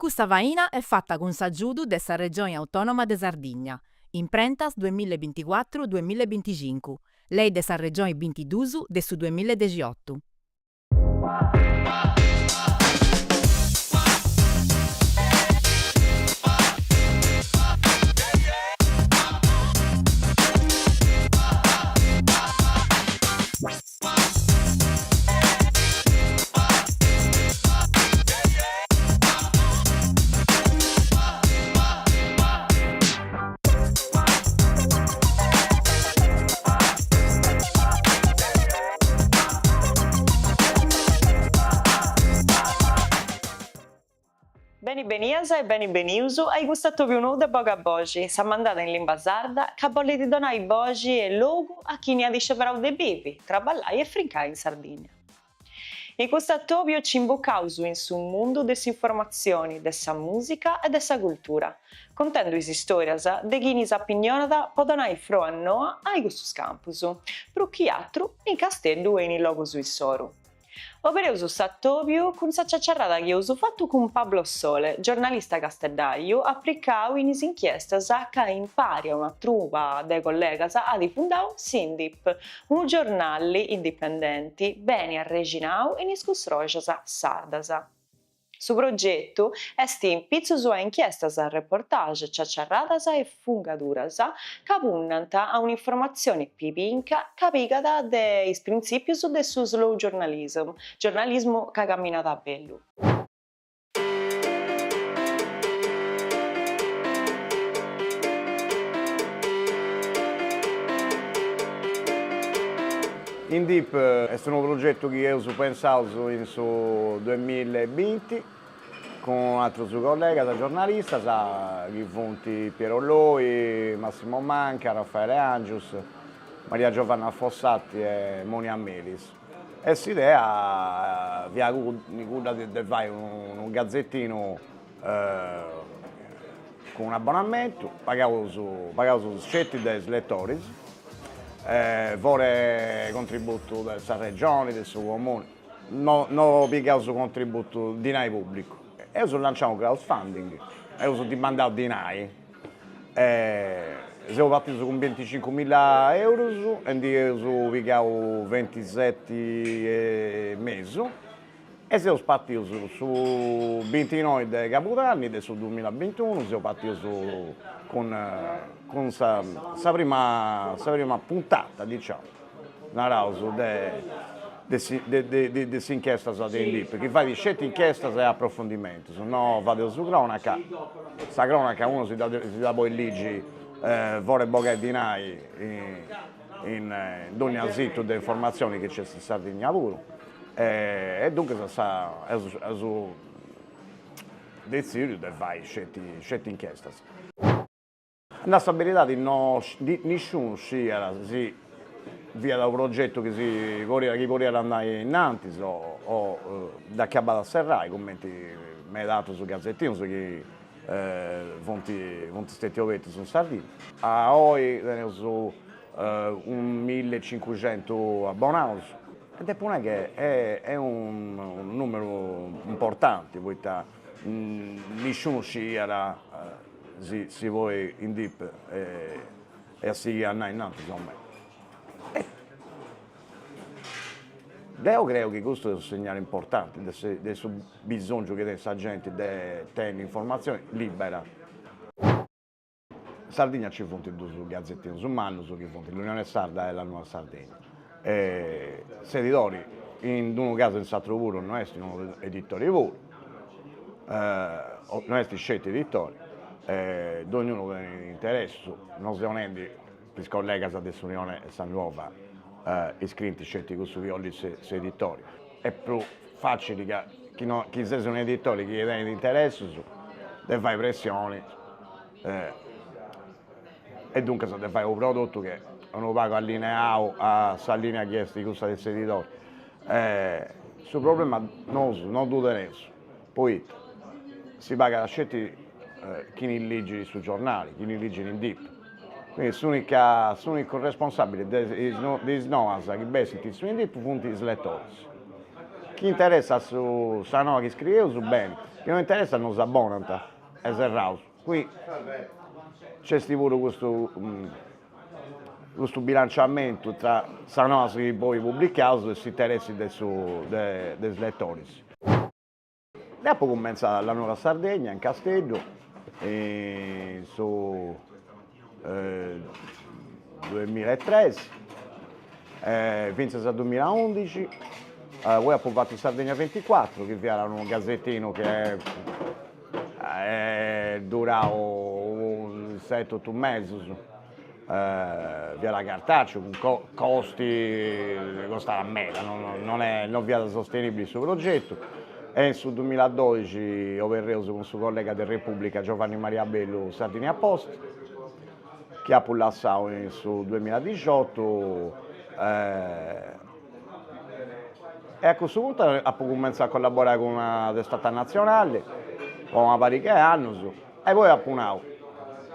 Custa faina est fata cun s'agiudu de sa Regioni Autònoma de Sardigna, Imprentas duemilla e binticuatru duemilla e binticincu, Lei de sa Regioni bintidus de su duemilla e dexiotu. Beni benias e beni benius a custu atobiu nou de Boga Boxi, sa mandada in limba sarda ca bollit donai boxi e logu a chini at isceberau de bivi, traballai e frincai in Sardigna. In custu atobiu ci imbucaus in su mundu de s'informatzioni, de sa mùsica e de sa cultura, contendu is istòrias de chini s'apinionat po donai froa noa a custus campus, prus chi atru in Casteddu e in is logus issoru. Obereus s'atobiu cun sa ciaciarrada chi eus fatu cun Pablo Sole, giornalista casteddaju apricau in is inchiestas ca impari a una truba de collegas at fundau s'Indip, unu giornali indipendenti beni arrexinau in is cusroxas sardas. Su progetu est in pitzus a inchiestas, reportage, ciaciarradas e fungaduras ca punnant a un'informatzioni pibinca ca pigat de is printzìpius de su slow journalism, giornalismu ca caminat a bellu. Indip est unu progetu chi eus pensaus in su duemilla e binti cun atrus collegas giornalistas chi funt Piero Loi, Massimo Manca, Raffaele Angius, Maria Giovanna Fossati e Monia Melis. E s'idea fiat cudda de fai unu gazetinu cun un'abbonamentu, pagaus pagaus sceti de is letoris, fora contributu de sa Regioni, de su Comuni, no no pigaus contributu dinai pubblicu. Eus lanciau unu crowdfunding, eus dimandau dinai e seus partius cun bintixincumilla eurus e ndi eus pigau bintiseti e mesu E seus partius su bintinoi de cabudanni de su duamillabintunu, seus partius cun cun sa sa prima sa prima puntata, diciamo, naraus, de de de de is inchiestas de Indip, chi fait sceti inchiestas e aprofundimentus, no fadeus cronaca, sa cronaca unu si dda si dda podit ligi fora 'e bogai dinai in dònnia situ de informatzioni chi nc'est in Sardigna puru E duncas sa eus eus detzidiu de fai sceti sceti inchiestas. A nai sa beridadi no nisciunu sciiat si fiat unu progetu chi si podiat chi podiat andai innantis o o dd'acabat a serrai cumenti meda atrus gazetinus chi funt funt stetius obertus in Sardigna. A oi teneus unu millecincuxentu abbonaus E depu nai che est unu numeru importanti, poita nisciunu sciiat si si poi Indip iat a sighiri a andai innantis o meno. E deu creu chi custu est unu segnali importanti de de su bisongiu chi tenit sa genti de tenni informazioni libera. In Sardigna ci funt dus gazetinus mannus chi funt L'Unione Sarda e La Nuova Sardegna. E s'edidori in d'unu casu e in s'aturu puru no est unu editori puru, no est sceti editori, dognunu tenit interessu, no seu nendi chi is collegas de s'Unione e sa Nuova iscrint sceti cussu chi 'olit s'editori, est prus facili ca chi no chi ses unu editori chi tenit interessus de fai pressioni e duncas de fai unu prodotu chi est unu pagu allineau a sa linea chi est cussa de s'edidori. Su problema nosu no ddu teneus, poita si pagat sceti chini ligit su giornali, chini ligit Indip, quindi s'unica s'unicu responsabili de is de is noas chi bessint in su Indip funt is letoris. Chi interessat su sa noa chi scrieus, beni, chi no interessat no s'abonant e serraus. Qui nc'est puru custu custu bilanciamentu tra sa noas chi poi publicaus e s'interessi de su de is letoris. Deu apu cumentzau a La Nuova Sardegna in Casteddu in su duemillaetres fintzas a duemillaundixi, poi apu fatu Sardegna venticuatru chi fiat unu gazetinu chi est durau seti otu mesis, fiat cartaceu cun costi, costat meda, non est non fiat sostenibili su progetu e in su duemilladoxi oberreus cun su collega de Repubblica Giovanni Maria Bellu Sardinia Post chi apu lassau in su duemiladixiotu e a cussu puntu apu cumentzau a collaborai cun una testata natzionali po una pariga 'e annus E poi apu nau,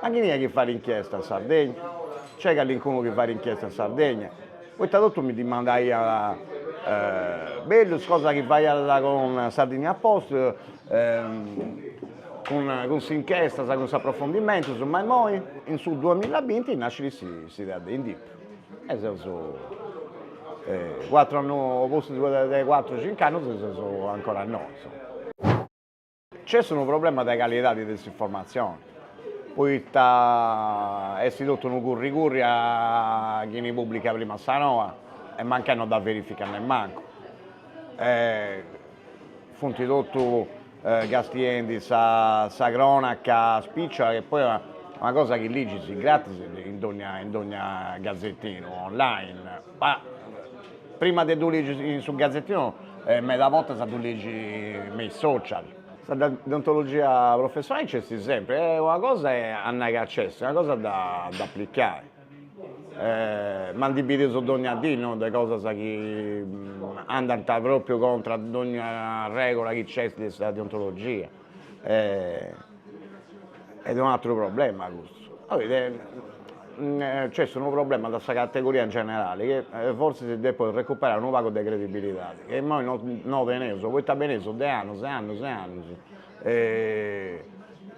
ma chini est chi fait inchiesta in Sardegna? Nc'est calincunu chi fait inchiesta in Sardegna? Poita totu mi dimandaiant bellus cosa chi faiat cun Sardinia Post, cun cun s'inchestas, cun s'aprofondimentus, ma immoi? In su duamillabinti nascit s'idea de Indip e seus cuatru annus, pustis de cuatru cinc'annus seus ancora innoi insoma. Nc'est unu problema de calidadi de s'informatzioni, poita est totu unu curri curri a chini pubblicat prima sa noa e mancai no dda verificat nemmancu. Funt totu castiendi sa sa cronaca spiccia e poi una cosa chi ligis gratis in dogna in dogna gazetinu online, ma Prima de ddu ligi in su gazetinu meda bortas ddu ligi me is social. Sa deontologia professionali nc'est sempri, e una cosa est a nai ca nc'est, una cosa a dda aplicai. Ma ndi bideus dogna dì no de cosas chi andant propriu contra a dogna regola chi nc'est de sa deontologia. Est un'ateru problema custu. Nc'est unu problema de sa categoria in generali chi fortzis si depit recuperai unu pagu de credibilidadi, chi immoi no no teneus, poita beneus de annus e annus e annus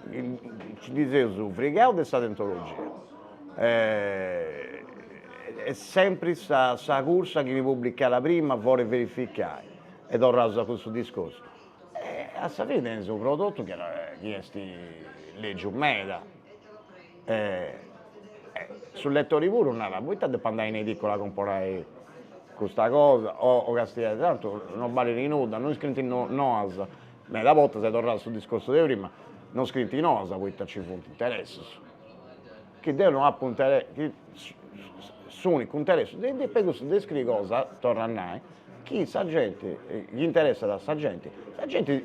nci ndi seus frigaus de sa deontologia. Est sempri sa sa cursa chini publicat prima fora 'e verificai e torraus a cussu discursu. E a sa fini tenis unu prodotu chi chi est lègiu meda e su letori puru narat, poita depu andai in edicola a comporai custa cosa o castiai, tantu non balit nudda, non scrint noas, meda bortas, e torraus a su discursu de prima, non scrint noas poita nci funt interessus, chi deu no apu chi s'unicu interessu de cussu de scriri cosa, torru a nai, chi sa genti, chi interessat a sa genti, sa genti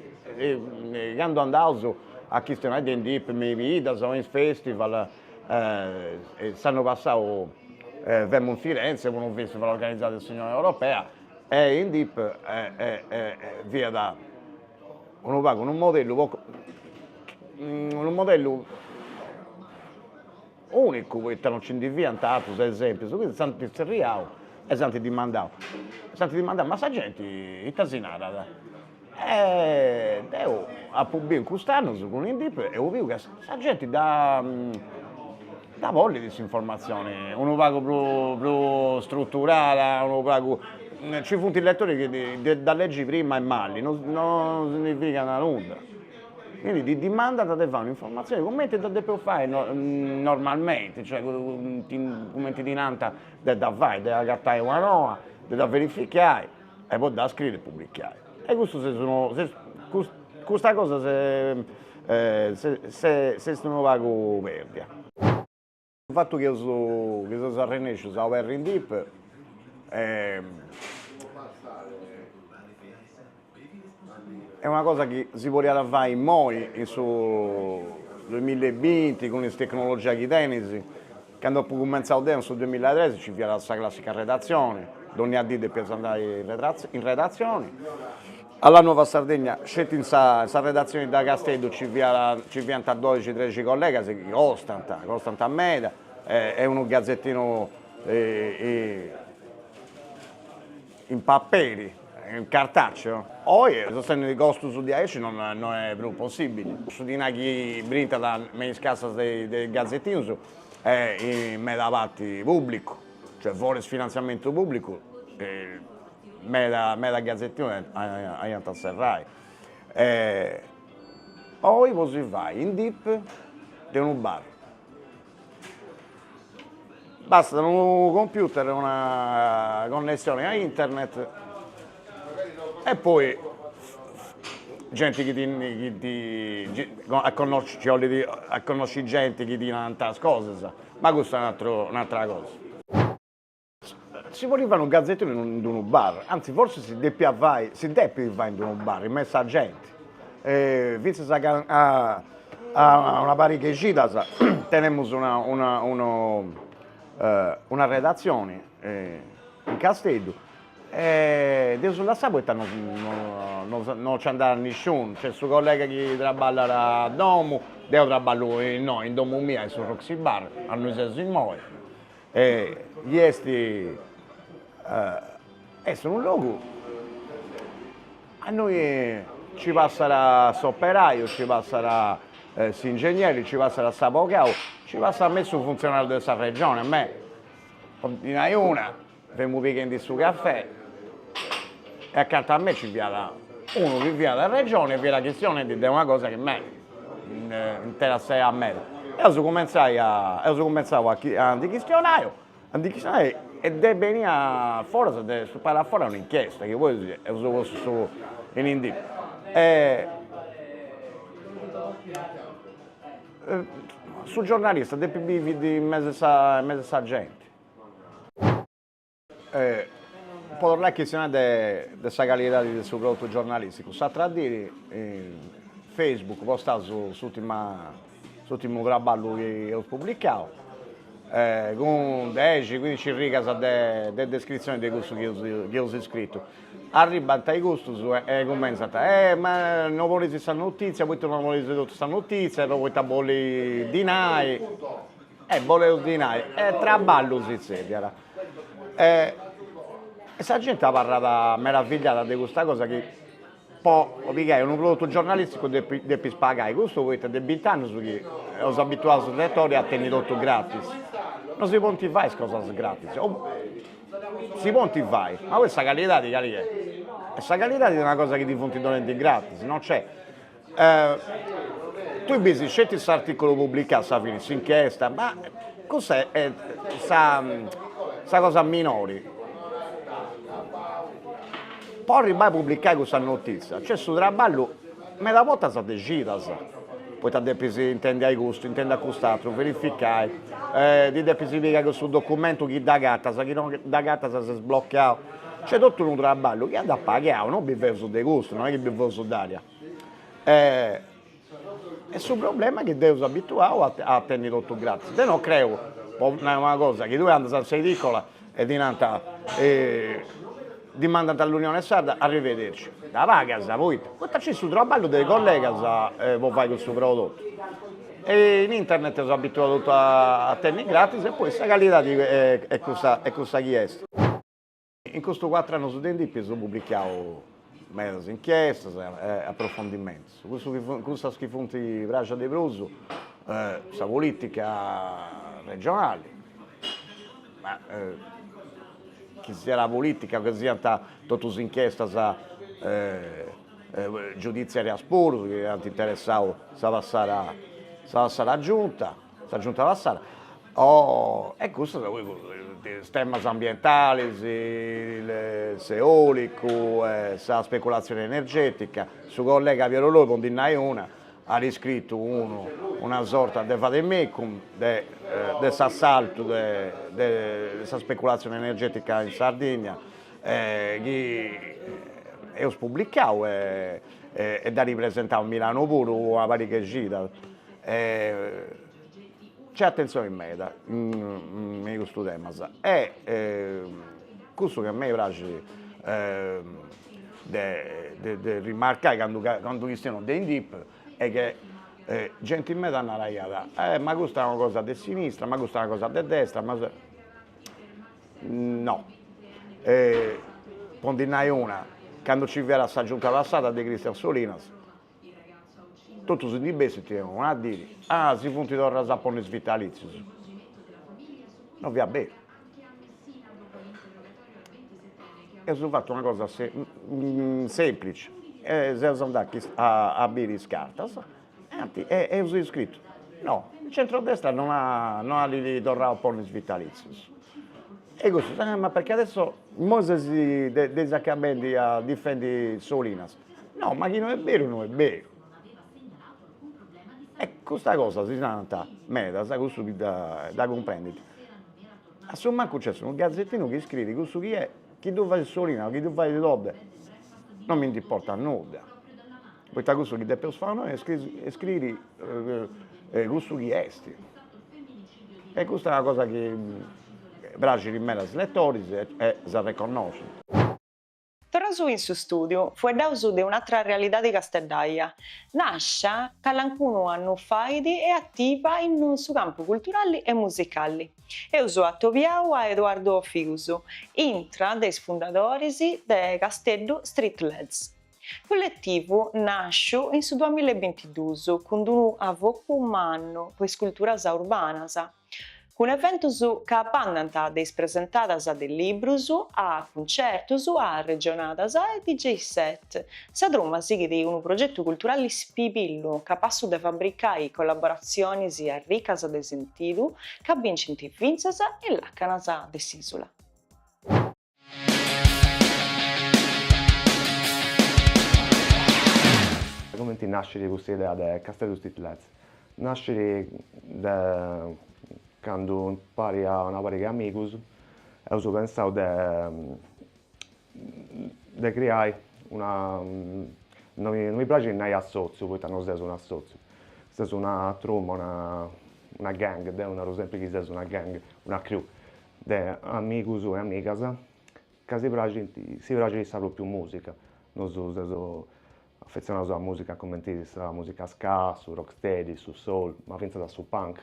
candu andaus a chistionai de Indip me is biddas o in is festival, s'annu passau femu in Firenze po unu festival organizau de s'Unione Europea e Indip fiat unu pagu unu modellu po unu modellu Unicu, poita non nci ndi fiant atrus esempius, quindi s'ant tzerriau e s'ant dimandau, s'ant dimandau, ma sa genti ita si narat? E deu apu biu in cust'annus cun Indip e apu biu ca sa genti dda dda bollit s'informatzioni unu pagu prus prus struturada, unu pagu, nci funt letoris chi de dda legi prima est mali, non non si ndi frigant nudda Quindi ti dimandant de fai un'informatzioni cumenti dda depeus fai normalmenti, cioè cumenti ti nant de dda fai, de agatai una noa, de dda verificai e poi dda scriri e publicai. E custu ses unu custa cosa s'est unu pagu perdia. Su fatu chi eus chi seus arrennescius a oberri Indip est una cosa chi si podiat fai immoi in su duemilla e binti cun is tecnologias chi tenis, candu apu cumentzau deu in su duemillatres nci fiat sa classica redatzioni, dònnia dì depias andai in redatzioni A La Nuova Sardegna, sceti in sa sa redatzioni de Casteddu nci fiat nci fiant doxi trexi collegas chi costant, costant meda, e unu gazetinu in paperi. Cartaceo. Oi sostenni costus diaici non no est prus possibili. Su dinai chi brintat me is cassas de is gazetinus est in meda parti pubblicu, cioè foras finantziamentu pubblicu meda meda gazetinus aiant a serrai. Oi po si fai Indip de unu bar. Bastat unu computer e una connessione a internet e poi genti chi ti chi ti a connosci nci 'olit a connosci genti chi ti nant is cosas, ma custa est un'atera cosa. Si podit fai unu gazetinu in d'unu bar, anzi forsis si depiat fai, si depit fai in d'unu bar, in mesu sa genti. Finzas a a una pariga 'e cidas tenemus una una unu una redazioni in Casteddu e dd'eus lassau poita no no no nci andat nisciunu, nc'est su collega chi traballat a domu, deu traballu innoi in domu mia in su Roxy Bar, innui seus immoi E chi est est unu logu innui nci passat s'operaiu, nci passat s'ingegneri, nci passat s'abogau, nci passat mesu funtzionariu de sa Regione, a me, po ndi nai una, femu pighendi su cafè e acanta a me nci fiat unu chi fiat de Regione e fiat chistionendi de una cosa chi a me interessaiat meda. Eus cumentzai a eus cumentzau a a ndi chistionai, a ndi chistionai e nd'est benia foras nd'est stupada a fora un'inchiesta chi poi eus postu in Indip. E su giornalista depit bivi in mesu a in mesu a sa genti. Po torrai a chistionai de de sa calidadi de su prodotu giornalisticu, s'atra diri in Facebook postaus s'urtima s'urtimu traballu chi eus publicau cun dexi cuindixi rigas de de descritzioni de cussu chi eus chi eus scritu. Arribant a custus e cumentzant, eh ma no ponis sa notizia, poita no ponis totu sa notizia, poita bolis dinai E boleus dinai e traballu si tzerriat. E sa genti abarrat meravigliada de custa cosa chi po pigai unu prodotu giornalisticu depis pagai, custu poita de bint'annus chi eus abituau su letori a tenni totu gratis. No si podint fai is cosas gratis, o si podint fai, ma poi sa calidadi cali est? E sa calidadi de una cosa chi ti funt donendi gratis, non c'est Tui bisi sceti s'articulu publicau a sa fini, s'inchiesta, ma cussa est sa sa cosa minori. Po arribbai a publicai cussa notizia nc'est su traballu meda bortas de cidas, poita depis intendi a custu, intendi a cust'aturu, verificai, ti depis pigai cussu documentu chi dd'agatas, chi no dd'agatas ses blocau, nc'est totu unu traballu chi andat pagau, no biveus de custu, no est chi biveus d'aria E su problema est chi dd'eus abituau a tenni totu gratis. Deu no creu, po nai una cosa, chi tui andas a s'edicola e ti nant, ti mandant a l'Unione Sarda, arrivederci. Dda pagas, poita? Poita nc'est su traballu de is collegas po fai cussu prodotu. E in internet seus abituaus totu a tenni gratis e poi sa calidadi est cussa est cussa chi est. In custus cuatru annus de Indip eus publicau medas inchiestas e aprofondimentus, cussu chi funt cussas chi funt praxias de prus sa politica regionali, ma chi siat politica o chi siant totus is inchiestas giuditziarias puru chi ant interessau sa passada sa passada giunta sa giunta passada, o e custas is temas ambientalis, s'eolicu, sa speculatzioni energetica, su collega Piero Loi, po ndi nai una, at iscritu unu una sorta de vademecum de de s'assaltu de de sa speculatzioni energetica in Sardigna chi eus publicau e e dd'at presentau in Milano puru una pariga 'e cidas Nc'est atentzioni meda me custus temas e cussu chi a mei praxit de de rimarcai candu candu chistionu de Indip est che genti meda naraiat, eh ma custa est una cosa de sinistra, ma custa est una cosa de destra, ma no, po ndi nai una. Candu ci fiat sa giunta passada de Christian Solinas, totus ndi bessint una diri, ah si funt torraus a ponni is vitalitzius. No fiat beru. Eus fatu una cosa semplici, seus andaus a biri is cartas e eus scritu, no, il centrodestra non no at torrau a ponni is vitalitzius. E cussus, ah ma perché adesso immoi ses dd'eis acabendi a difendi Solinas. No, ma chi no est beru no est beru. E custa cosa si narant medas, cussu chi dda cumprendint. A su mancu nc'est unu gazetinu chi scriit cussu chi est, chi ddu fait Solinas o chi ddu fait Todde, non mi ndi importat nudda, poita cussu chi depeus fai nosu est scriri cussu chi est. E custa est una cosa chi praxit meda a is letoris e s'arreconnoscint. Torraus in su stùdiu, fueddaus de un'atra realidadi casteddaja, nàscia calancunu annu fait e ativa in su campu culturali e musicali. Eus atobiau a Edoardo Figus, intra de is fundadoris de Casteddu Street Lads, colletivu nàsciu in su duamilla e bintidus cun d'unu avocu mannu po is culturas urbanas. Cun eventus ca bandant de is presentadas de librus a cuncertus a arregionadas e DJ set, sa truma sighit unu progetu culturali spibillu capassu de fabricai collaboratzionis arricas de sentidu ca bincint fintzas is làcanas de s'ìsula. Cumenti nascit custa idea de Casteddu Street Lads? Nascit de candu impari a una pariga 'e amigus eus pensau de de criai una, no mi praxit nai assotziu poita no seus un'assotziu, seus una truma, una una gang, deu naru sempri chi seus una gang, una crew de amigus e amigas ca si praxint si praxit sa propriu musica, nosu seus afetzionaus a musica cumenti sa musica ska, su rocksteady, su soul, ma fintzas a su punk.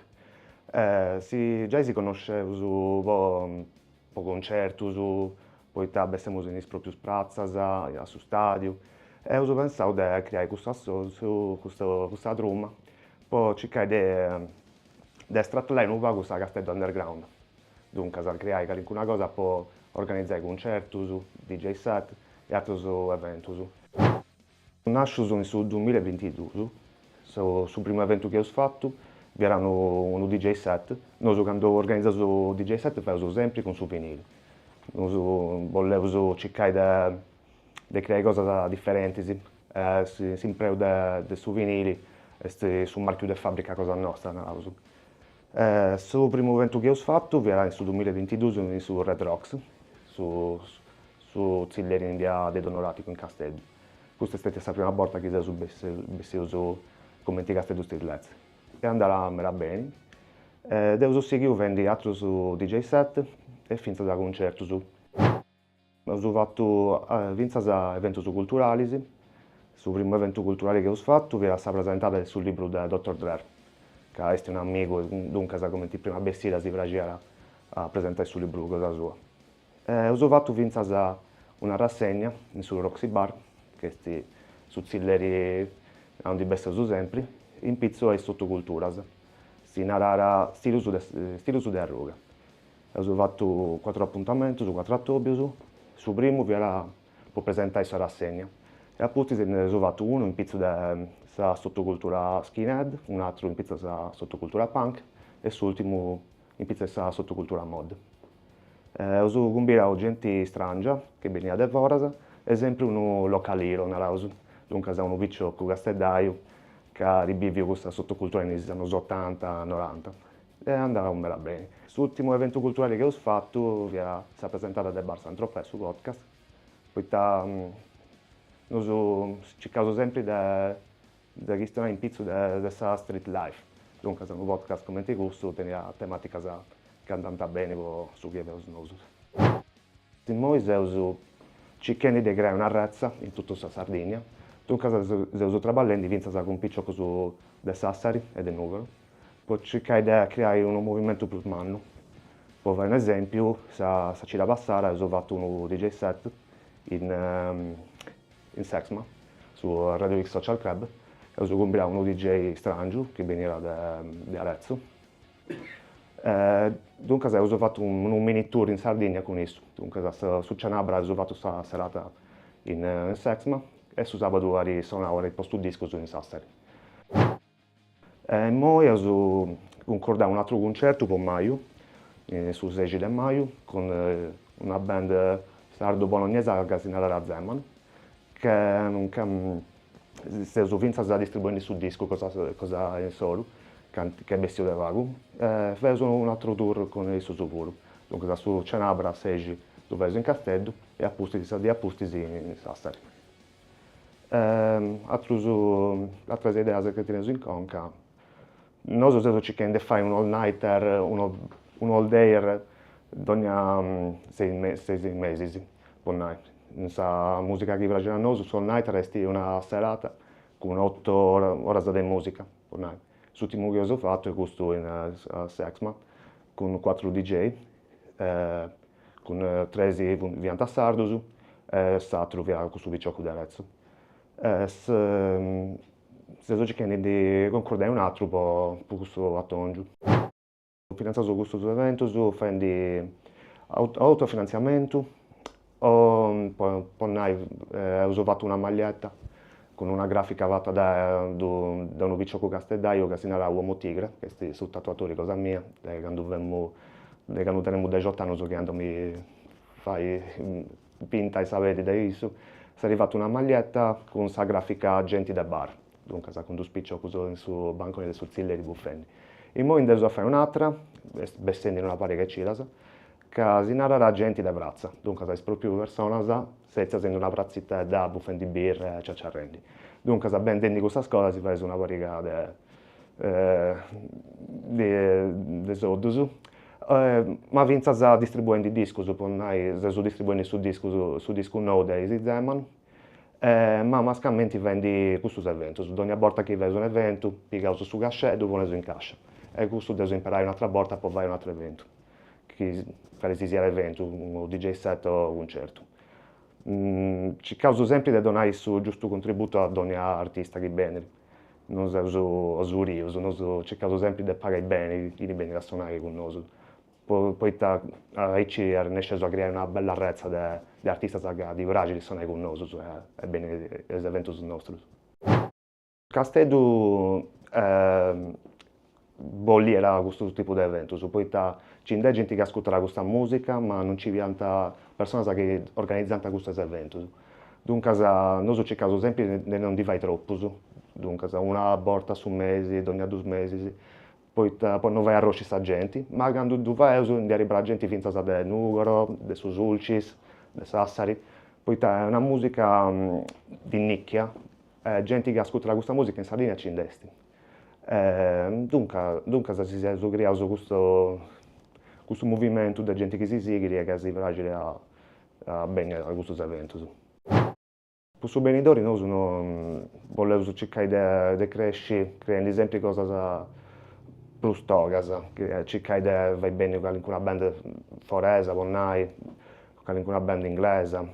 Si giai si connosceus po po concertus, poita bessemus in is proprius pratzas, a su stadiu, e eus pensau de criai custu assotziu, custa truma, po circai de de stratlai unu pagu sa Casteddu underground, duncas criai calincuna cosa po organizai cuncertus, DJ set e atrus eventus. Nascius in su duamilla e bintidus, su primu eventu chi eus fatu fiat unu unu DJ set, nosu candu organizaus DJ set faeus sempri cun su vinili, nosu bolleus circai de de criai cosas diferentis e s'impreu de de su vinili est su marchiu de fabbrica cosa nosta, naraus. Su primu eventu chi eus fatu fiat in su duamilla e bintidus in su Red Rocks, su su tzilleri in bia dei Donoratico in Casteddu. Custa est stètia sa prima borta chi seus bessius cumenti Casteddu Street Lads. Est andada meda beni e dd'eus sighiu fendi atrus DJ set e fintzas cuncertus. Eus fatu fintzas eventus culturalis, su primu eventu culturali chi eus fatu fiat sa presentada de su libru de Doctor Drer, ca est un'amigu e duncas cumenti prima bessida si praxiat a presentai su libru cosa sua. Eus fatu fintzas una rassegna in su Roxy Bar, chi est su tzilleri aundi besseus sempri, in pitzu a is sotoculturas, si narat Stilus de Stilus de Arruga. Eus fatu cuatru apuntamentus, cuatru atobius, su primu fiat po presentai sa rassegna e a pustis nd'eus fatu unu in pitzu de sa sotocultura skinhead, un'atru in pitzu de sa sotocultura punk e s'urtimu in pitzu de sa sotocultura mod. Eus cumbidau genti strangia chi beniat de foras e sempri unu local hero, naraus, duncas unu piciocu casteddaiu ca at biviu custa sotocultura in is annus otanta, noranta. E andat meda beni. S'urtimu eventu culturali chi eus fatu fiat sa presentada de Bar Saint Tropez, su podcast, poita nosu circaus sempri de de chistionai in pitzu de sa street life, duncas unu podcast cumenti custu teniat tematicas chi andant beni po su chi faeus nosu. Immoi seus circhendi de creai una retza in totu sa Sardigna, duncas seus traballendi fintzas cun piciocus de Sassari e de Nugoro po circai de creai unu movimentu prus mannu. Po fai un'esempiu, sa sa cida passada eus fatu unu DJ set in. in s'Exma, su Radio X Social Club, eus cumbidau unu DJ strangiu chi beniat de Arezzo Duncas eus fatu unu mini tour in Sardigna cun issu, duncas su cenabara eus fatu sa serata in s'Exma e su sabadu at sonau, at postu discus in Sassari. E immoi eus cuncordau un'atru cuncertu po maju, su sexi de maju, cun una band sardu-bolognesa ca si narat Zeman, ca seus fintzas distribuendi su discu cosa cosa insoru, ca est bessiu de pagu, e faeus un'atru tour cun issus puru, duncas su cenabara sexi ddu faeus in Casteddu e a pustis sa dì a pustis in Sassari. Atrus atras ideas chi teneus in conca, nosu seus circhendi de fai unu all nighter, unu all dayer dogna ses mesis, po nai, in sa musica chi praxit a nosu su all nighter est una serata cun otu oras de musica, po nai. S'urtimu chi eus fatu est custu in a s'Exma cun cuatru digei, cun tres fiant sardus e s'aturu fiat cussu piciocu de Arezzo. Seus circhendi de ndi cuncordai un'aturu po custu atongiu. Finantziaus custus eventus fendi autofinantziamentu o po nai eus fatu una maglietta cun una grafica fata de de unu piciocu casteddaiu ca si narat Uomo Tigre, ca est su tatuatori cosa mia de candu femu de candu tenemu dexot'annus chi andu a mi fai pintai sa peddi de issu, s'est fatu una maglietta cun sa grafica genti de bar Duncas cun dus piciocus in su banconi de su tzilleri bufendi. Immoi nd'eus a fai un'atra, est bessendi in una pariga 'e cidas, ca si narat genti de pratza, duncas is propriu personas setzias in una pratzitedda bufendi birra e ciaciarrendi. Duncas bendendi custas cosas si faeus una pariga de de soddus, ma fintzas distribuendi discus, po nai seus distribuendi su discu su discu nou de is Zeman Ma mascamenti fendi custus eventus, dònnia borta chi faeus un'eventu pigaus su cachè e ddu poneus in cascia e cussu dd'eus imperai un'atra borta po fai un'atru eventu, chi cali si siat eventu, unu DJ set o cuncertu. Circaus sempri de donai su giustu contributu a dònnia artista chi benit, non seus osurius, nosu circaus sempri de pagai beni chini benit a sonai cun nosu poita aici arrennesceus a criai una bella arretza de artistas ca ddi praxit sonai cun nosus e benni a is eventus nostrus. Casteddu bolliat custu tipu de eventus, poita nci nd'est genti chi ascurtat custa musica ma non nci fiant personas chi organizant custus eventus, duncas nosu circaus sempri de non ndi fai tropus, duncas una borta a su mesi, dònnia dus mesis, poita po no fai arrosci sa genti, ma candu ddu faeus ndi arribat genti fintzas de Nugoro, de su Sulcis, de Sassari, poita est una musica di nicchia e genti chi ascurtat custa musica in Sardigna nci nd'est. Duncas duncas si seus criaus custu custu movimentu de genti chi si sighit e ca si praxit a a benni a custus eventus. Po su benidori nosu no boleus circai de cresci creendi sempri cosas prus togas, circai de fai benni calincuna band foresa po nai, calincuna band inglesa,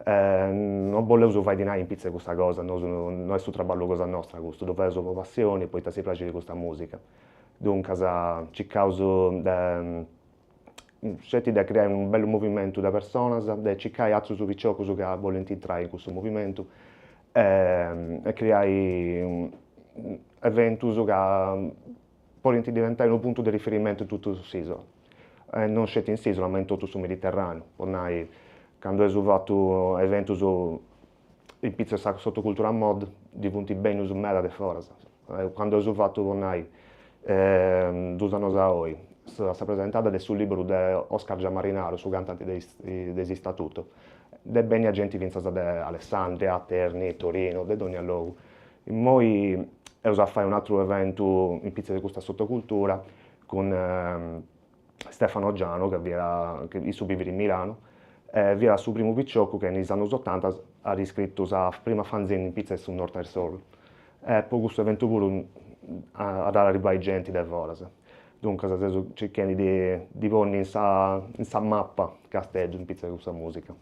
non boleus fai dinai in pitzu 'e custa cosa, nosu no est su traballu cosa nostra custu, ddu faeus po passioni poita si praxit custa musica, duncas circaus de sceti de criai unu bellu movimentu de personas, de circai atrus piciocus ca bolint intrai in custu movimentu e criai eventus ca podint diventai unu puntu de riferimentu in totu s'isula, e non sceti in s'isula ma in totu su Mediterraneu, po nai, candu eus fatu eventus in pitzu 'e sa sottocultura mod ndi funt bennius meda de foras, candu eus fatu po nai dus annus a oi sa presentada de su liburu de Oscar Giammarinaro, su cantanti de is de is Statuto, nd'est bennia genti fintzas de Alessandria, Terni, Torino, de dònnia logu. Immoi eus a fai un'atru eventu in pitzu de custa sottocultura cun Stefano Oggiano, ca fiat, issu bivit in Milano, e fiat su primu piciocu ca in is annus otanta at iscritu sa prima fanzine in pitzu 'e su Northern Soul. E po custu eventu puru at a arribbai genti de foras. Duncas seus circhendi de ddi ponni in sa in sa mappa Casteddu in pitzu 'e custa musica.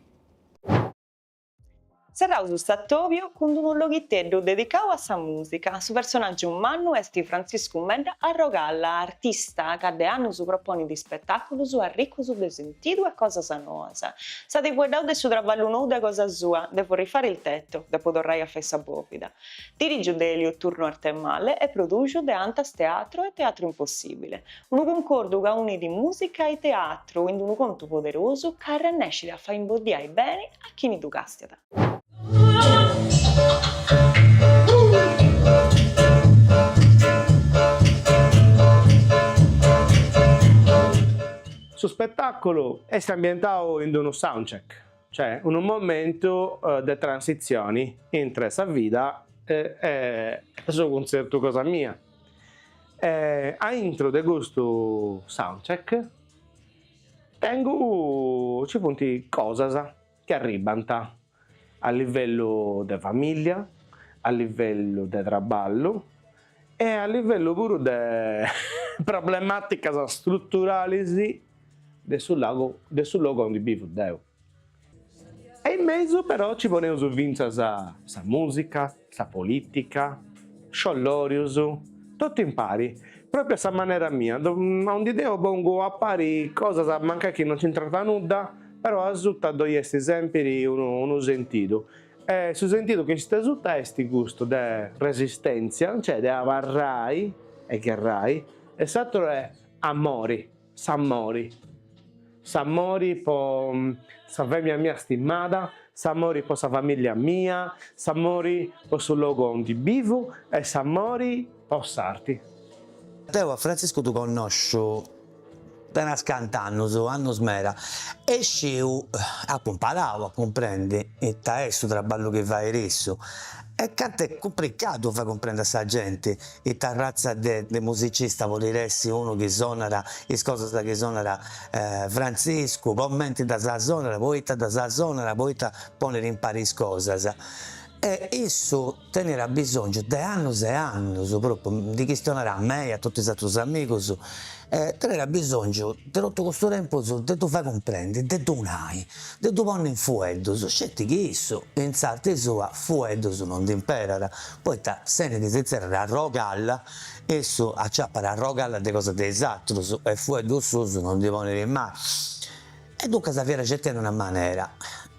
Serraus s'atobiu cun unu loghiteddu dedicau a sa mùsica. Su personàgiu mannu est Frantziscu Medda Arrogalla, artista ca de annus proponit ispetàculus arricus de sentidu e cosas noas. S'at fueddau de su traballu nou de cosa sua, Devo rifare il tetto, depo torrai a fai sa bòvida. Dirìgiu de Elio Turno Arthemalle e prodùxiu de Antas Teatro e Teatro Impossibile. Unu cuncordu ca unit mùsica e teatru in unu contu poderosu ca arrennescit a fai imboddiai beni a chini ddu càstiat. Su spetàculu est ambientau in unu soundcheck, cioè unu momentu de transitzioni intre sa vida e su cuntzertu cosa mia. E aintru de custu soundcheck tengu, nci funt cosas chi arribant a livellu de familia, a livellu de traballu e a livellu puru de problematicas struturalis de su lagu de su logu aundi bivu deu. E in mesu però ci poneus fintzas sa musica, sa politica, sciollorius, totu impari, propriu a sa manera mia, aundi deu pongu a pari cosas mancai chi non nc'intrant nudda, però asuta ddoi est sempiri unu unu sentidu e su sentidu chi nc'est asuta est custu de resistenzia, cioè de abarrai e gherrai, e s'ateru est amori S'amori. S'amori po sa femina mia stimada, s'amori po sa familia mia, s'amori po su logu aundi bivu e s'amori po s'arti. Deu a Frantziscu ddu connosciu de unas cant'annus, annus meda, e sciu, apu imparau a cumprendi ita est su traballu chi fait issu e cantu est cumpricadu fai cumprendi a sa genti Ita arratza de musicista podit essi unu chi sonat is cosas chi sonat Frantziscu, comenti ddas sonat, poita ddas sonat, poita ponit impari is cosas. E issu teniat abisongiu de annus e annus, propriu, ndi chistionat a mei e a totu is atrus amigus, teniat abisongiu de totu custu tempus de ddu fai cumprendi, de ddu nai, de ddu ponni in fueddus, sceti chi issu in s'arti sua fueddus non nd'imperat, poita sendi chi si zerriat Arrogalla, issu aciapat arrogalla de cosa de is atrus e fueddus suus non ndi ponit mai. E duncas fiat circhendi una manera.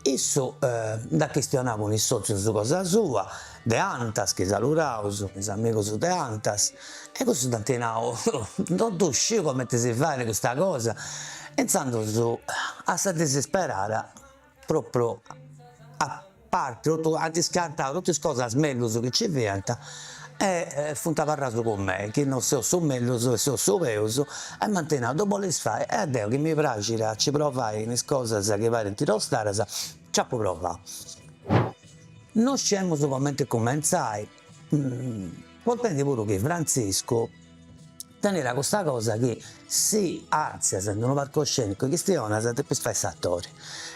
Issu nd'at chistionau cun is sotzius cosa sua, de Antas, chi saludaus, is amigus de Antas, e cussus dd'ant nau, non ddu sciu cumenti si fait custa cosa, e intzandus a sa disisperada propriu a parti totu, ant scartau totu is cosas mellus chi nci fiant e funt abarraus cun mei, chi non seu su mellus e seu su peus, e m'ant nau, ddu bolis fai? E deu chi mi praxit a nci provai in is cosas chi parint tostadas, nci apu provau. Non sciemus cumenti cumentzai, contendi puru chi Frantziscu teniat custa cosa chi si artzias in unu palcoscenicu e chistionas depis fai s'atori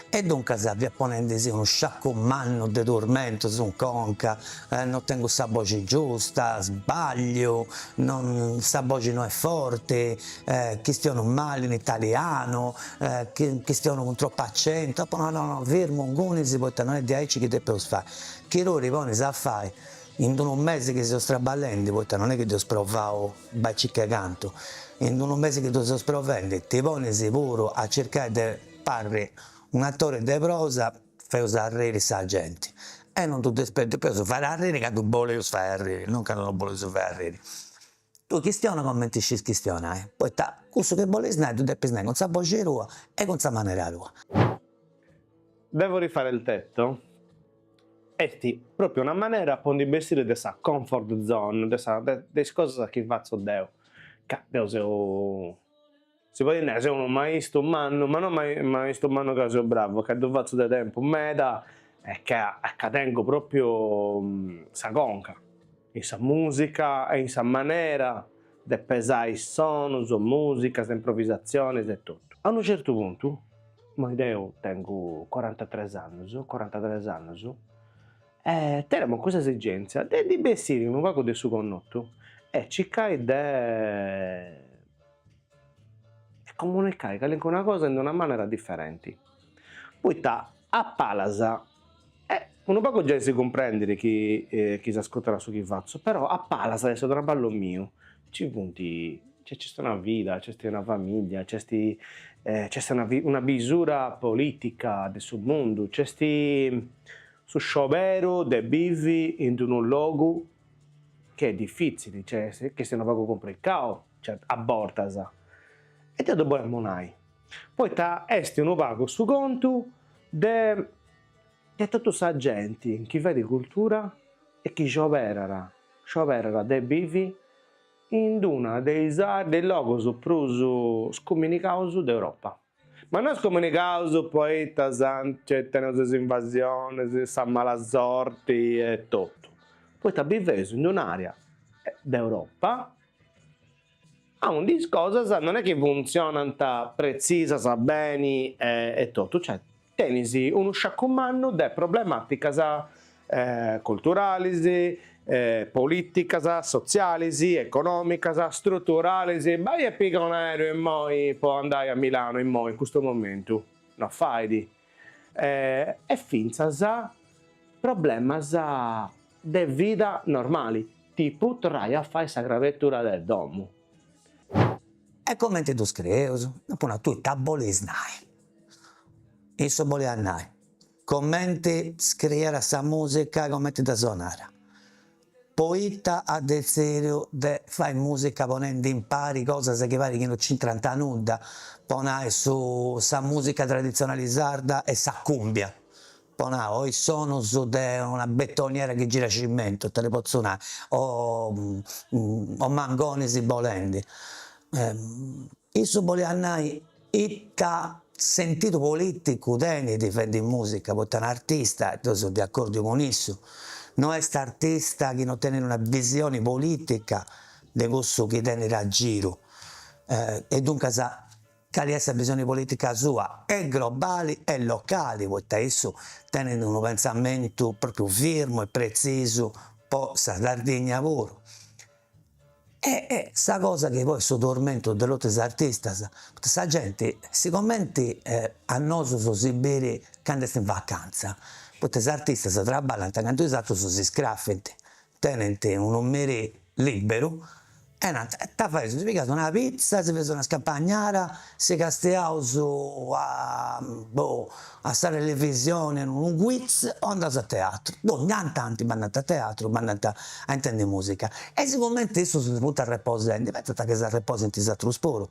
e duncas fiat ponendisì unu sciacu mannu de turmentus in conca, no tengu sa boxi giusta, sbagliu, non sa boxi no est forti, chistionu mali in italianu, chistionu cun tropu acentu, apu nau no no firmu ingunis poita no est diaici chi depeus fai, chi tui ti ponis a fai In d'unu mesi chi seus traballendi, poita non est chi dd'eus provau bai circa cantu, in d'unu mesi chi ddu seus provendi ti ponis puru a circai de parri un'atori de prosa, feus arriri sa genti e non ddu depeus fai arriri candu boleus fai arriri, non candu non boleus fai arriri. Tui chistiona cumenti scis chistionai, poita cussu chi bolis nai ddu depis nai cun sa boxi tua e cun sa manera tua. Devo rifare il tetto est propriu una manera po ndi bessiri de sa comfort zone, de sa de is cosas chi fatzu deu, ca deu seu, si podit nai, seu unu maistu mannu, ma no maistu mannu ca seu bravu, ca ddu fatzu de tempus meda e ca e ca tengu propriu sa conca in sa musica e in sa manera de pesai is sonus, musicas, improvisatzionis e totu. A unu certu puntu Immoi deu tengu corantatres annus, corantatres annus, e tenemu custa esigèntzia de ndi bessiri unu pagu de su connotu e circai de comunicai calincuna cosa in una manera diferenti, poita a palas. E unu pagu giai si cumprendit chi chi s'ascurtat su chi fatzu, però a palas de su traballu miu nci funt, cioè nc'est una vida, nc'est una familia, nc'est nc'est una una bisura politica de su mundu, nc'est su scioberu de bivi in d'unu logu chi est difitzili, cioè chi est unu pagu cumplicau a bortas, e deu ddu bollu nai, poita est unu pagu su contu de de totu sa genti chi fait cultura e chi scioberat, scioberat de bivi in d'una de is de is logus prus scuminigaus de Europa. Ma no scuminigaus poita cioè teneus is invasionis, sa mala sorti e totu, poita biveus in d'un'area de Europa aundi is cosas non est chi funtzionant pretzisas beni e totu, cioè tenis unu sciacu mannu de problematicas culturalis, politicas, sotzialis, economicas, struturalis, bai e piga un'aereu immoi po andai a Milano immoi in custu momentu, no fait, e fintzas problemas de vida normali, tipu torrai a fai sa crabetura de domu. E comenti ddu scrieus? Apu nau, tui ita bolis nai? Issu boliat nai comenti scriiat sa musica, comenti dda sonat, poita at detzidiu de fai musica ponendi impari cosas chi parit chi no c'intrant nudda, po nai su sa musica traditzionali sarda e sa cumbia, po nai, o is sonus de una betoniera chi girat cimentu, ita ti potzu nai, o o mangonis bolendi. Issu boliat nai ita sentidu politicu tenit fendi musica, poita un'artista, e deu seu de acordiu cun issu, no est artista chi no tenit una visioni politica de cussu chi tenit a giru e duncas cali est sa visioni politica sua, e globali e locali, poita issu tenit unu pentzamentu propriu firmu e pretzisu po sa Sardigna puru. E sa cosa chi poi est su tormentu de totu is artistas, poita sa genti, sigomenti a nosus si biri candu est in vacantza, poita is artistas traballant candu is atrus si scrafint, tenint unu merì liberu e nant, ita faeus, si pigaus una pizza, si faeus una scampagnada, si castiaus a boh a sa televisioni unu quiz o andaus a teatru, dogna tanti bandant a teatru, bandant a intendi musica e sigumenti issus si funt arreposendi pentzant chi s'arreposint is atrus puru,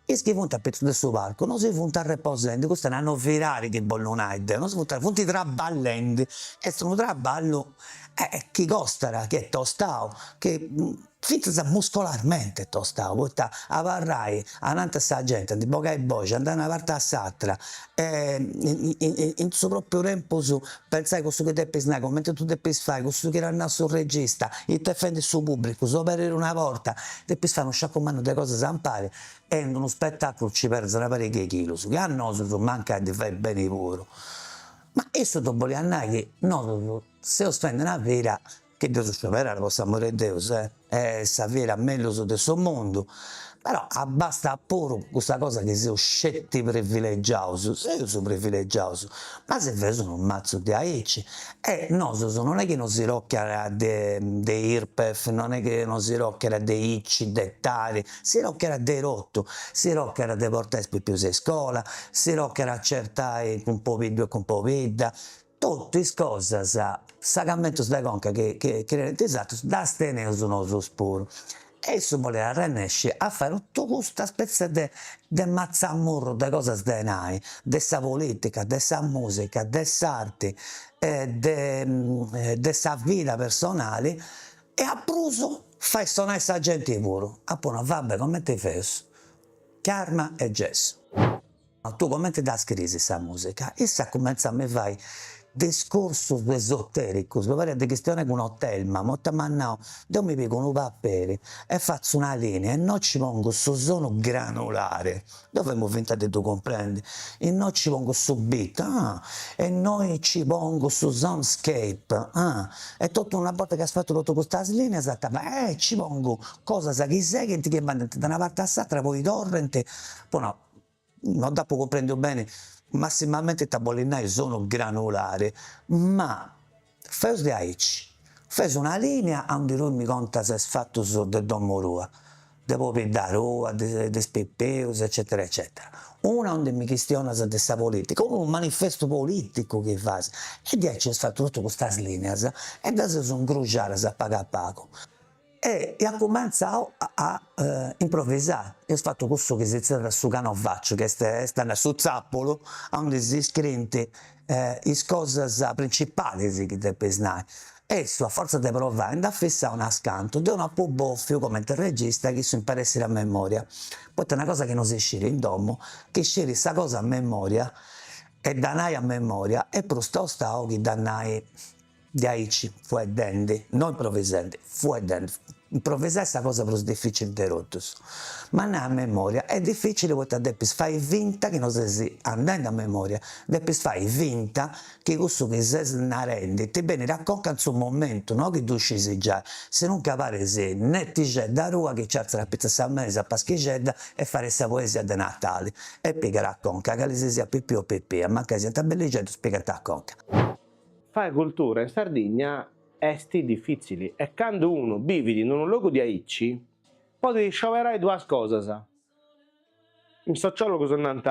is chi funt apitzus de su palcu no si funt arreposendi, custa est una novidadi chi bollu nai deu, no si funt funt traballendi, est unu traballu chi costat, chi est tostau, chi Fintzas muscolarmente tostau, poita abarrai ananti a sa genti, a ndi bogai boxi, andai de una parti a s'atra e in su propriu tempus pentzai cussu chi depis nai, cumenti ddu depis fai, cussu chi t'at nau su regista, ita est fendi su pubblicu, s'oberiri una porta, depis fai unu sciacu mannu de cosas impari e in unu spetaculu nci perdis una pariga 'e chilus, chi a nosus mancai ndi fait beni puru. Ma issu ddu boliat nai chi nosus seus fendi una vida Chi dd'eus scioberada po s'amori 'e Deus eh, est sa vida mellus de su mundu, però abastat puru custa cosa chi seus sceti privilegiaus, seus privilegiaus, ma si feus unu matzu diaici e nosus non est chi nos si rocchiat de de Irpef, non est chi nos si rocchiat de ICI, de Tari, si rocchiat de totu, si rocchiat de portai is pipius a iscola, si rocchiat a certai cun pobiddu e cun pobidda, Totu is cosas, sagamentus de conca chi chi tenint is atrus, ddas teneus nosus puru. E issu boliat arrennesci a fai totu custa spètzia de de matzamurru de cosas de nai, de sa politica, de sa musica, de s'arti e de de sa vida personali e a prus fai sonai sa genti puru. Apu nau, va bè, cumenti feus? Carma e gesso. Ma tui cumenti dda scrisi sa musica? Issa cumentzat a mi fai discursus esotericus, pariat de chistionai cun Otelma, poita m'at nau, deu mi pigu unu paperi e fatzu una linea e innoi ci pongu su sonu granulari, deu femu finta de ddu cumprendi, innoi ci pongu su beat, ah, e innoi ci pongu su soundscape, ah, e totu una borta chi as fatu totu custas lineas ita fai, eh ci pongu cosas chi seghint chi bandant de una parti a s'atera poi torrint, poi no No dd'apu cumprendiu beni. Massimamenti ita bolit nai sonu granulari, ma feus de aici, feus una linea aundi tui mi contas is fatus de domu tua, de pobidda tua, de is pipius eccetera eccetera, una aundi mi chistionas de sa politica, unu manifestu politicu chi fais, e diaici eus fatu totu custas lineas e ddas eus ingruxadas a pagu a pagu E iat cumentzau a improvisai, eus fatu cussu chi si zerriat su canovaccio, chi est est a nai su tzapulu aundi si scrint is cosas principalis chi depis nai. E issu a fortza de provai nd'at fissau unas cantu, deu no apu bofiu cumenti regista chi issu imparessit a memoria, poita una cosa chi no si sciri in domu, chi sciri sa cosa a memoria e dda nai a memoria est prus tostau chi dda nai Diaici, fueddendi, no improvisendi, fueddendi. Improvisai est sa cosa prus dificili de totus, ma nai a memoria est dificili poita depis fai finta chi no ses andendi a memoria, depis fai finta chi cussu chi ses narendi ti benit a conca in su momentu, no chi ddu scis giai, sinunca paris netixedda tua chi nci artziat a pitzu 'e sa mesa a Paschixedda e fait sa poesia de Natali e pigat a conca, cali si siat pipiu o pipia, mancai siant bellixeddus pigant a conca. Fai cultura in Sardigna est difitzili e candu unu bivit in unu logu diaici podit scioberai duas cosas, is sociologus nant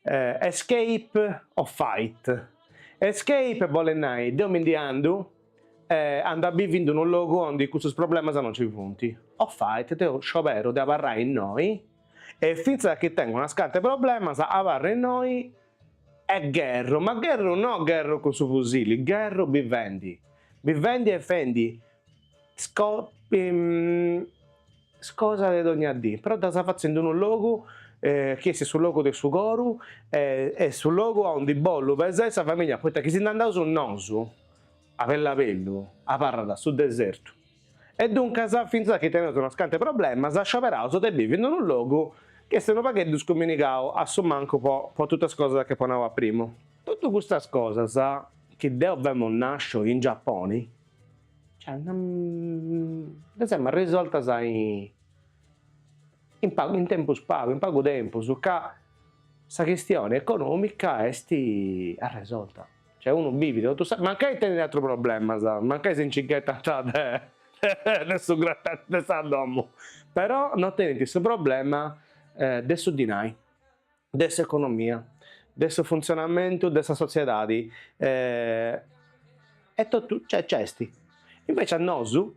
escape o fight, escape bolit nai deu mi ndi andu e andu a bivi in unu logu aundi custus problemas non nci funt, o fight deu scioberu de abarrai innoi e fintzas chi tengu unas cantu 'e problemas abarru innoi E gherru, ma gherru no gherru cun su fusili, gherru bivendi, bivendi e fendi is cosas de dogna dì, però ddas fatzu in unu logu chi est su logu de su coru e su logu aundi bollu pesai sa familia, poita chi si nd'andaus nosu, a bellu a bellu, abarrat su desertu. E duncas, fintzas chi teneus unas cantu 'e problemas, scioberaus de bivi in unu logu chi est unu pagheddu scuminigau, a su mancu po po totu is cosas chi apu nau a primu. Totu custas cosas chi deu femu nasciu in Giapponi, cioè, ddas emu arrisoltas in in pagu in tempus pagu, in pagu tempus, ca sa chistioni economica est arresolta. Cioè unu bivit totu sa, mancai tenit atrus problemas, mancai si nci ghetant de de su de sa domu, però no tenint su problema de su dinai, de s'economia, de su funtzionamentu de sa sotziedadi e totu, cioè nc'est. Invecias nosu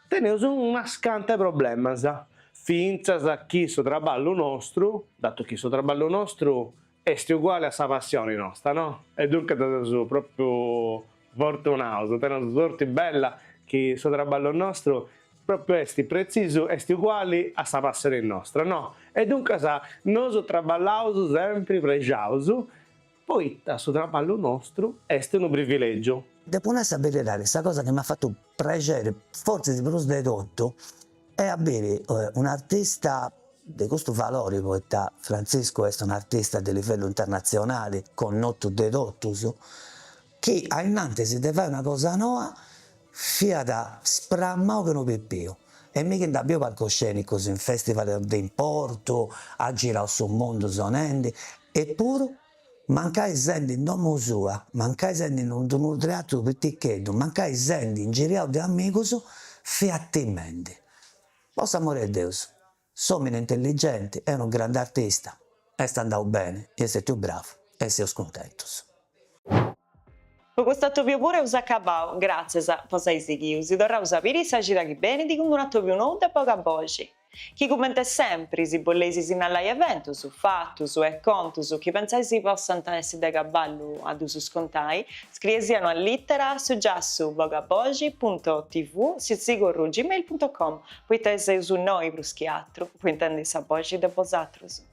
Teneus unas cantu 'e problemas, fintzas chi su traballu nostru, datu chi su traballu nostru est uguali a sa passioni nosta, no? E duncas seus propriu fortunaus, teneus sorti bella chi su traballu nostru propriu est pretzisu, est uguali a sa passioni nostra, no? E duncas nosu traballaus sempri prexaus Poita su traballu nostru est unu privilègiu. Depu nai sa beridadi, sa cosa chi m'at fatu prexeri, fortzis prus de totu, est a biri un'artista de custu valori, poita Frantziscu est un'artista de livellu internatzionali, connotu de totus, chi ainnantis de fai una cosa noa fiat spramau che unu pipiu e mi chi nd'at biu palcoscenicus in festival de importu, at girau su mundu sonendi, epuru mancai sendi in domu sua, mancai sendi in unu teatru piticheddu, mancai sendi ingiriau de amigus, fiat timendi. Po s'amori 'e Deus, s'omini intelligenti est unu grandi artista, est andau beni, est stetiu bravu e seus cuntentus. Po custu atobiu puru eus acabau, gràtzias po s'ai sighiu, si torraus a biri sa cida chi benit cun unu atobiu nou de Boga Boxi. Chi cumente sempri si bolleis sinnalai eventus, fatus e contus chi pentzais possant essi de caballu a ddus contai, scriesia una lìtera a su giassu bogaboxi punto tv sitzigorru gmail punto com, poita seus innoi prus chi atru po intendi sa boxi de bosatrus.